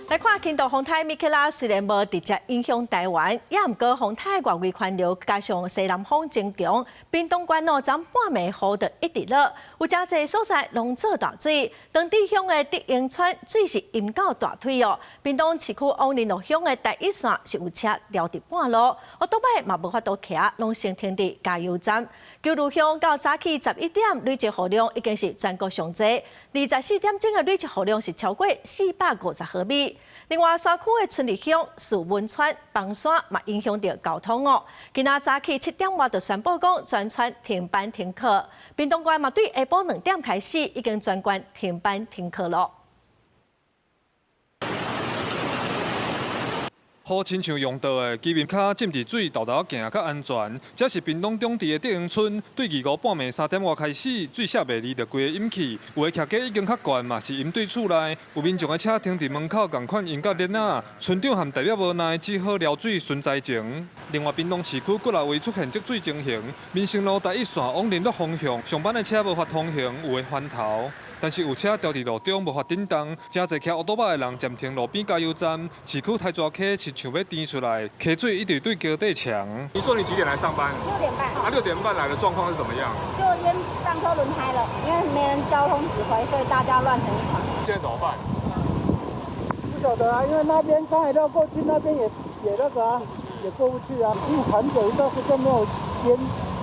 來看輕度風颱米克拉，雖然無直接影響台灣，也毋過風颱外圍環流加上西南風增強，屏東縣哦，昨半暝雨就一直落，有誠濟所在攏做大水。長治鄉的德英村水是淹到大腿哦。屏東市區往麟洛鄉的台一線是有車撂佇半路，歐多擺嘛無法度騎，攏先停佇加油站。九如鄉到早起11點累積雨量已經是全國上濟，24點鐘的累積雨量是超過450毫米。另外，山區的春日鄉、樹文村、崩山嘛影響著交通哦。今仔早起7點外就宣布講全村停班停課。屏東縣嘛對下晡2點開始已經全縣停班停課囉。雨親像用倒的，居民跤浸佇水，沓沓仔行較安全。這是屏東長治的德英村，對25半暝3點外開始，水瀉袂離，就規个淹去。有的徛家已經較懸嘛，是淹對厝內。有民眾的車停佇門口，仝款淹甲鏈仔。村長和代表無奈，只好撩水巡災情。另外，屏東市區幾若位出現積水情形，民生路台一線往麟洛方向，上班的車無法通行，有的翻頭。但是有車牢佇路中無法振動，誠濟騎烏多仔的人暫停路邊加油站。市區台大溪親像欲甜出來，溪水一直對橋底牆。你說你幾點來上班？六點半。啊，6點半來的狀況是怎麼樣？就淹上車輪胎了，因為沒人交通指揮，所以大家亂成一團。現在怎麼辦？不曉得啊，因為那邊剛才繞過去，那邊也那個啊，也過不去啊。因為很久一段時間沒有淹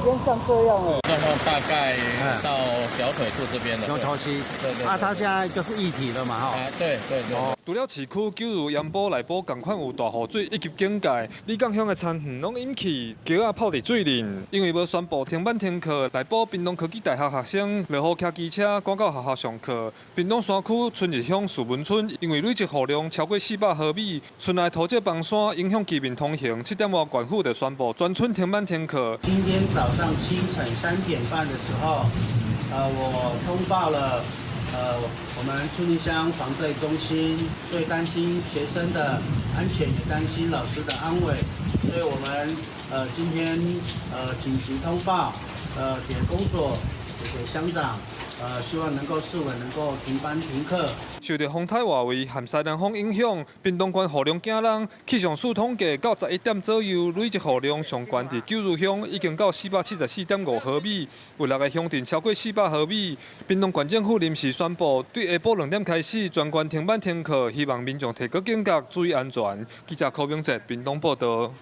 淹像這樣哎。狀況大概到小腿肚這邊的。牛頭溪，對對。啊，它現在就是液體了嘛，哈。對對對。除了市區九如鹽埔內埔仝款有大雨水一級警戒，里港鄉的田園攏淹去，橋仔泡佇水裡。因為無宣布停班停課，內埔屏東科技大學學生落雨騎機車趕到學校上課。屏東山區春日鄉樹文村因為累積雨量超過400毫米，村內土質崩山，影響居民通行。7點外縣府就宣布全村停班停課。今天早上清晨3點半的時候，我通報了。我們春日鄉防災中心，所以擔心學生的安全，也擔心老師的安危，所以我們今天緊急通報，給公所，給鄉長，希望能夠視為能夠停班停課。受著風颱外圍和西南風影響，屏東縣雨量驚人。氣象署統計到11點左右，累積雨量上懸佇九如鄉已經到474.5毫米，有六個鄉鎮超過400毫米。屏東縣政府臨時宣布，對下晡2點開始全縣停班停課，希望民眾提高警覺，注意安全。記者柯明哲屏東報導。